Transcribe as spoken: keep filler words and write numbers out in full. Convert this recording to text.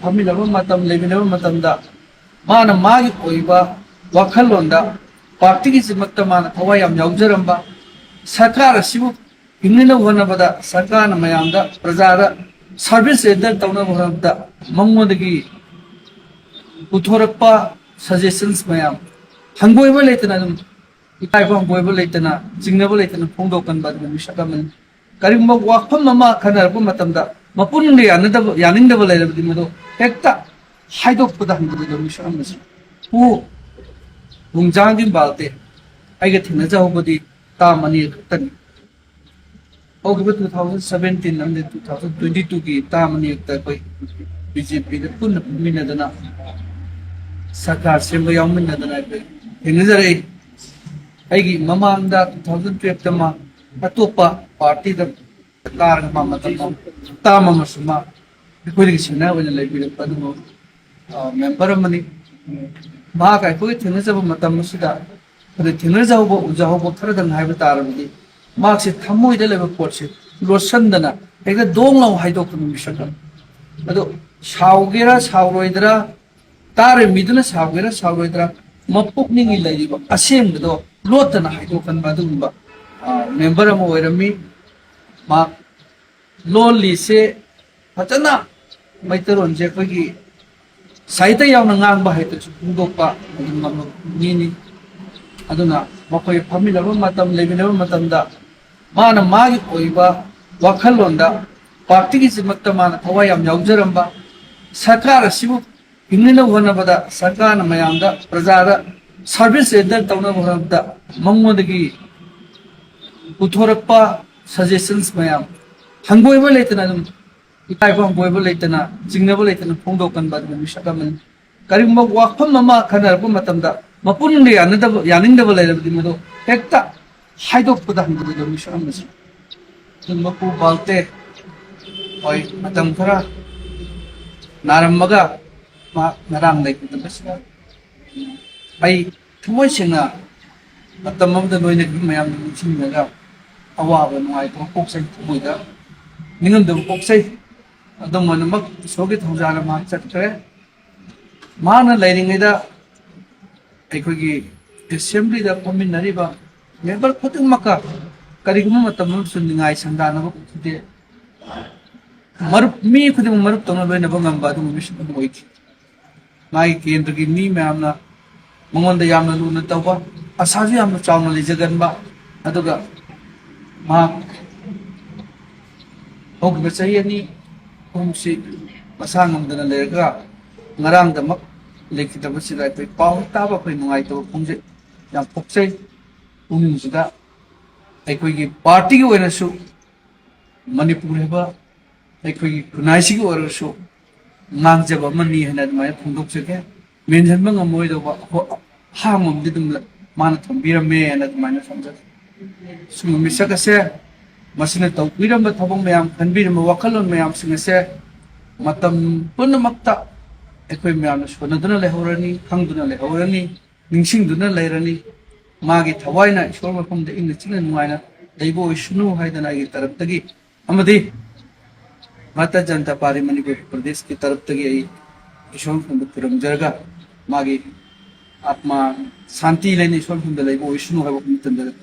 ꯐꯝꯃꯤꯟꯅꯕ ꯃꯇꯝ, ꯂꯩꯃꯤꯟꯅꯕ ꯃꯇꯝꯗ ꯃꯥꯅ ꯃꯥꯒꯤ ꯑꯣꯏꯕ ꯋꯥꯈꯜꯂꯣꯟꯗ ꯄꯥꯔꯇꯤꯒꯤꯗꯃꯛꯇ ꯃꯥꯅ ꯊꯋꯥꯏ ꯌꯥꯝ ꯌꯥꯎꯖꯔꯝꯕ, ꯁꯔꯀꯥꯔ ꯑꯁꯤꯕꯨ ꯍꯤꯡꯅꯅꯕ ꯍꯣꯠꯅꯕꯗ, ꯁꯔꯀꯥꯔꯅ ꯃꯌꯥꯝꯗ, ꯄ꯭ꯔꯖꯥꯗ ꯁꯔꯚꯤꯁ ꯔꯦꯟꯗꯔ ꯇꯧꯅꯕ ꯍꯣꯠꯅꯕꯗ ꯃꯉꯣꯟꯗꯒꯤ ꯄꯨꯊꯣꯔꯛꯄ ꯁꯖꯦꯁꯟꯁ ꯃꯌꯥꯝ, ꯍꯪꯒꯣꯏꯕ ꯂꯩꯇꯅ ꯑꯗꯨꯝ, ꯏꯀꯥꯏꯕ ꯍꯪꯒꯣꯏꯕ ꯂꯩꯇꯅ, ꯆꯤꯡꯅꯕ ꯂꯩꯇꯅ ꯐꯣꯡꯗꯣꯛꯀꯟꯕ ꯑꯗꯨꯒꯨꯝꯕ ꯃꯤꯁꯛ ꯑꯃꯅꯤ꯫ ꯀꯔꯤꯒꯨꯝꯕ ꯋꯥꯐꯝ ꯑꯃ ꯈꯟꯅꯔꯛꯄ ꯃꯇꯝꯗ ꯃꯄꯨꯛꯅꯤꯡꯗ ꯌꯥꯅꯗꯕ, ꯌꯥꯅꯤꯡꯗꯕ ꯂꯩꯔꯕꯗꯤ ꯃꯗꯨ ꯍꯦꯛꯇ ꯍꯥꯏꯗꯣꯛꯄꯗ ꯍꯪꯒꯣꯏꯗꯕ ꯃꯤꯁꯛ ꯑꯃꯁꯨ꯫ ꯄꯨ ꯔꯣꯡꯖꯥꯡꯒꯤ ꯕꯥꯜꯇꯦ ꯑꯩꯒ ꯊꯦꯡꯅꯖꯍꯧꯕꯗꯤ ꯇꯥꯝ ꯑꯅꯤ ꯈꯛꯇꯅꯤ꯫ ꯍꯧꯈꯤꯕ two thousand seventeen ꯑꯃꯗꯤ two thousand twenty twoꯒꯤ ꯇꯥꯝ ꯑꯅꯤꯔꯛꯇ ꯑꯩꯈꯣꯏ BJPꯗ ꯄꯨꯟꯅ ꯐꯝꯃꯤꯟꯅꯗꯅ, ꯁꯔꯀꯥꯔ ꯁꯦꯝꯕ ꯌꯥꯎꯃꯤꯟꯅꯗꯅ ꯑꯩꯈꯣꯏ ꯊꯦꯡꯅꯖꯔꯛꯏ꯫ ꯑꯩꯒꯤ ꯃꯃꯥꯡꯗ two thousand twelveꯇ ꯃꯥ ꯑꯇꯣꯞꯄ ꯄꯥꯔꯇꯤꯗ ꯀꯥꯔꯒ ꯃꯥ ꯃꯇꯝ ꯑꯃ, ꯇꯥꯝ ꯑꯃꯁꯨ ꯃꯥ ꯑꯩꯈꯣꯏꯗꯒꯤ ꯁꯦꯅꯤꯌꯔ ꯑꯣꯏꯅ ꯂꯩꯕꯤꯔꯛꯄ ꯑꯗꯨꯒꯨꯝꯕ, ꯑ, ꯃꯦꯝꯕꯔ ꯑꯃꯅꯤ꯫ ꯃꯍꯥꯛꯀ ꯑꯩꯈꯣꯏꯒ ꯊꯦꯡꯅꯖꯕ ꯃꯇꯝ ꯑꯁꯤꯗ, ꯑꯗꯨ ꯊꯦꯡꯅꯖꯍꯧꯕ, ꯎꯖꯍꯧꯕ ꯈꯔꯗꯪ ꯍꯥꯏꯕ ꯇꯥꯔꯕꯗꯤ, ꯃꯍꯥꯛꯁꯦ ꯊꯃꯣꯏꯗ ꯂꯩꯕ ꯄꯣꯠꯁꯦ ꯂꯣꯠꯁꯟꯗꯅ ꯍꯦꯛꯇ ꯗꯣꯡ ꯂꯥꯎ ꯍꯥꯏꯗꯣꯛꯄ ꯃꯤꯁꯛ ꯑꯃ꯫ ꯑꯗꯣ ꯁꯥꯎꯒꯦꯔꯥ ꯁꯥꯎꯔꯣꯏꯗ꯭ꯔꯥ, ꯇꯥꯔꯤꯕ ꯃꯤꯗꯨꯅ ꯁꯥꯎꯒꯦꯔꯥ ꯁꯥꯎꯔꯣꯏꯗ꯭ꯔꯥ, ꯃꯄꯨꯛꯅꯤꯡꯒꯤ ꯂꯩꯔꯤꯕ ꯑꯁꯦꯡꯕꯗꯣ ꯂꯣꯠꯇꯅ ꯍꯥꯏꯗꯣꯛꯀꯟꯕ ꯑꯗꯨꯒꯨꯝꯕ, ꯑ, ꯃꯦꯝꯕꯔ ꯑꯃ ꯑꯣꯏꯔꯝꯃꯤ꯫ ꯃꯍꯥꯛ ꯂꯣꯜꯂꯤꯁꯦ ꯐꯖꯅ ꯃꯩꯇꯩꯂꯣꯟꯁꯦ ꯑꯩꯈꯣꯏꯒꯤ ꯁꯥꯍꯤꯇ꯭ꯌ ꯌꯥꯎꯅ ꯉꯥꯡꯕ ꯍꯩꯇ꯭ꯔꯁꯨ ꯐꯣꯡꯗꯣꯛꯄ ꯑꯗꯨꯒꯨꯝꯕ ꯃꯤꯅꯤ꯫ ꯑꯗꯨꯅ ꯃꯈꯣꯏ ꯐꯝꯃꯤꯟꯅꯕ ꯃꯇꯝ, ꯂꯩꯃꯤꯟꯅꯕ ꯃꯇꯝꯗ ꯃꯥꯅ ꯃꯥꯒꯤ ꯑꯣꯏꯕ ꯋꯥꯈꯜꯂꯣꯟꯗ ꯄꯥꯔꯇꯤꯒꯤꯗꯃꯛꯇ ꯃꯥꯅ ꯊꯋꯥꯏ ꯌꯥꯝ ꯌꯥꯎꯖꯔꯝꯕ, ꯁꯔꯀꯥꯔ ꯑꯁꯤꯕꯨ ꯍꯤꯡꯅꯅꯕ ꯍꯣꯠꯅꯕꯗ ꯁꯔꯀꯥꯔꯅ ꯃꯌꯥꯝꯗ, ꯄ꯭ꯔꯖꯥꯗ ꯁꯔꯚꯤꯁ ꯔꯦꯟꯗꯔ ꯇꯧꯅꯕ ꯍꯣꯠꯅꯕꯗ ꯃꯉꯣꯟꯗꯒꯤ ꯄꯨꯊꯣꯔꯛꯄ ꯁꯖꯦꯁꯟꯁ ꯃꯌꯥꯝ, ꯍꯪꯒꯣꯏꯕ ꯂꯩꯇꯅ ꯑꯗꯨꯝ, ꯏꯀꯥꯏꯕ ꯍꯪꯒꯣꯏꯕ ꯂꯩꯇꯅ, ꯆꯤꯡꯅꯕ ꯂꯩꯇꯅ ꯐꯣꯡꯗꯣꯛꯀꯟꯕ ꯑꯗꯨꯒꯨꯝꯕ ꯃꯤꯁꯛ ꯑꯃꯅꯤ꯫ ꯀꯔꯤꯒꯨꯝꯕ ꯋꯥꯐꯝ ꯑꯃ ꯈꯟꯅꯔꯛꯄ ꯃꯇꯝꯗ ꯃꯄꯨꯛꯅꯤꯡꯗ ꯌꯥꯅꯗꯕ, ꯌꯥꯅꯤꯡꯗꯕ ꯂꯩꯔꯕꯗꯤ ꯃꯗꯨ ꯍꯦꯛꯇ ꯍꯥꯏꯗꯣꯛꯄꯗ ꯍꯪꯒꯣꯏꯗꯕ ꯃꯤꯁꯛ ꯑꯃꯁꯨ꯫ ꯑꯗꯨ ꯃꯄꯨ ꯕꯥꯜꯇꯦ ꯍꯣꯏ ꯃꯇꯝ ꯈꯔ ꯅꯥꯔꯝꯃꯒ ꯃꯍꯥꯛ ꯉꯔꯥꯡ ꯂꯩꯈꯤꯗꯕꯁꯤꯗ ꯑꯩ ꯊꯃꯣꯏ ꯁꯦꯡꯅ ꯃꯇꯝ ꯑꯃꯗ ꯂꯣꯏꯅꯈꯤꯕ ꯃꯌꯥꯝꯗꯨ ꯅꯤꯡꯁꯤꯡꯂꯒ ꯑꯋꯥꯕ ꯅꯨꯡꯉꯥꯏꯇꯕ ꯄꯣꯛꯆꯩ, ꯊꯃꯣꯏꯗ ꯅꯤꯡꯉꯝꯗꯕ ꯄꯣꯛꯆꯩ꯫ ꯑꯗꯨꯝ ꯑꯣꯏꯅꯃꯛ ꯏꯁꯣꯔꯒꯤ ꯊꯧꯖꯥꯜꯅ ꯃꯍꯥꯛ ꯆꯠꯈ꯭ꯔꯦ꯫ ꯃꯍꯥꯛꯅ ꯂꯩꯔꯤꯉꯩꯗ ꯑꯩꯈꯣꯏꯒꯤ ꯑꯦꯁꯦꯝꯕ꯭ꯂꯤꯗ ꯐꯝꯃꯤꯟꯅꯔꯤꯕ ꯃꯦꯝꯕꯔ ꯈꯨꯗꯤꯡꯃꯛꯀ ꯀꯔꯤꯒꯨꯝꯕ ꯃꯇꯝ ꯑꯃꯁꯨ ꯅꯤꯡꯉꯥꯏ ꯁꯪꯗꯥꯅꯕ ꯎꯈꯤꯗꯦ꯫ ꯃꯔꯨꯞ, ꯃꯤ ꯈꯨꯗꯤꯡꯃꯛ ꯃꯔꯨꯞ ꯇꯧꯅ ꯂꯣꯏꯅꯕ ꯉꯝꯕ ꯑꯗꯨꯒꯨꯝꯕ ꯃꯤꯁꯛ ꯑꯃ ꯑꯣꯏꯈꯤ꯫ ꯃꯥꯒꯤ ꯀꯦꯟꯗ꯭ꯔꯒꯤ ꯃꯤ ꯃꯌꯥꯝꯅ ꯃꯉꯣꯟꯗ ꯌꯥꯝꯅ ꯂꯨꯅ ꯇꯧꯕ, ꯑꯁꯥꯁꯨ ꯌꯥꯝꯅ ꯆꯥꯎꯅ ꯂꯩꯖꯒꯟꯕ, ꯑꯗꯨꯒ ꯃꯍꯥꯛ ꯍꯧꯈꯤꯕ ꯆꯍꯤ ꯑꯅꯤ ꯑꯍꯨꯝꯁꯤ ꯃꯁꯥ ꯉꯝꯗꯅ ꯂꯩꯔꯒ ꯉꯔꯥꯡꯗꯃꯛ ꯂꯩꯈꯤꯗꯕꯁꯤꯗ ꯑꯩꯈꯣꯏ ꯄꯥꯎ ꯍꯦꯛ ꯇꯥꯕ ꯑꯩꯈꯣꯏ ꯅꯨꯡꯉꯥꯏꯇꯕ ꯐꯣꯡꯖꯩ, ꯌꯥꯝ ꯐꯣꯛꯆꯩ꯫ ꯄꯨꯛꯅꯤꯡꯁꯤꯗ ꯑꯩꯈꯣꯏꯒꯤ ꯄꯥꯔꯇꯤꯒꯤ ꯑꯣꯏꯅꯁꯨ ꯃꯅꯤꯄꯨꯔ ꯍꯥꯏꯕ ꯑꯩꯈꯣꯏꯒꯤ ꯈꯨꯟꯅꯥꯏꯁꯤꯒꯤ ꯑꯣꯏꯔꯁꯨ ꯉꯥꯡꯖꯕ ꯑꯃꯅꯤ ꯍꯥꯏꯅ ꯑꯗꯨꯃꯥꯏꯅ ꯐꯣꯡꯗꯣꯛꯆꯒꯦ꯫ ꯃꯦꯟꯁꯤꯟꯕ ꯉꯝꯃꯣꯏꯗꯧꯕ ꯑꯍꯣ-, ꯑꯍꯥꯡꯕ ꯑꯃꯗꯤ ꯑꯗꯨꯝ ꯃꯥꯅ ꯊꯝꯕꯤꯔꯝꯃꯦ ꯍꯥꯏꯅ ꯑꯗꯨꯃꯥꯏꯅ ꯊꯝꯖꯒꯦ꯫ ꯁꯤꯒꯨꯝꯕ ꯃꯤꯁꯛ ꯑꯁꯦ, ꯃꯁꯤꯅ ꯇꯧꯕꯤꯔꯝꯕ ꯊꯕꯛ ꯃꯌꯥꯝ, ꯈꯟꯕꯤꯔꯝꯕ ꯋꯥꯈꯜꯂꯣꯟ ꯃꯌꯥꯝꯁꯤꯡ ꯑꯁꯦ ꯃꯇꯝ ꯄꯨꯝꯅꯃꯛꯇ ꯑꯩꯈꯣꯏ ꯃꯌꯥꯝꯅ ꯁꯣꯟꯅꯗꯨꯅ ꯂꯩꯍꯧꯔꯅꯤ, ꯈꯪꯗꯨꯅ ꯂꯩꯍꯧꯔꯅꯤ, ꯅꯤꯡꯁꯤꯡꯗꯨꯅ ꯂꯩꯔꯅꯤ꯫ ꯃꯥꯒꯤ ꯊꯋꯥꯏꯅ ꯏꯁꯣꯔ ꯃꯐꯝꯗ ꯏꯪꯅ ꯆꯤꯛꯅ ꯅꯨꯡꯉꯥꯏꯅ ꯂꯩꯕ ꯑꯣꯏꯁꯅꯨ ꯍꯥꯏꯗꯅ ꯑꯩꯒꯤ ꯇꯔꯞꯇꯒꯤ ꯑꯃꯗꯤ ꯚꯥꯔꯇꯤꯌ ꯖꯅꯇꯥ ꯄꯥꯔꯇꯤ ꯃꯅꯤꯄꯨꯔ ꯄ꯭ꯔꯗꯦꯁꯀꯤ ꯇꯔꯞꯇꯒꯤ ꯑꯩ ꯏꯁꯣꯔ ꯃꯐꯝꯗ ꯈꯨꯔꯨꯝꯖꯔꯒ ꯃꯥꯒꯤ ꯑꯥꯠꯃꯥ ꯁꯥꯟꯇꯤ ꯂꯩꯅ ꯏꯁꯣꯔ ꯃꯐꯝꯗ ꯂꯩꯕ ꯑꯣꯏꯁꯅꯨ ꯍꯥꯏꯕ ꯋꯥꯐꯝ ꯊꯝꯖꯔꯒ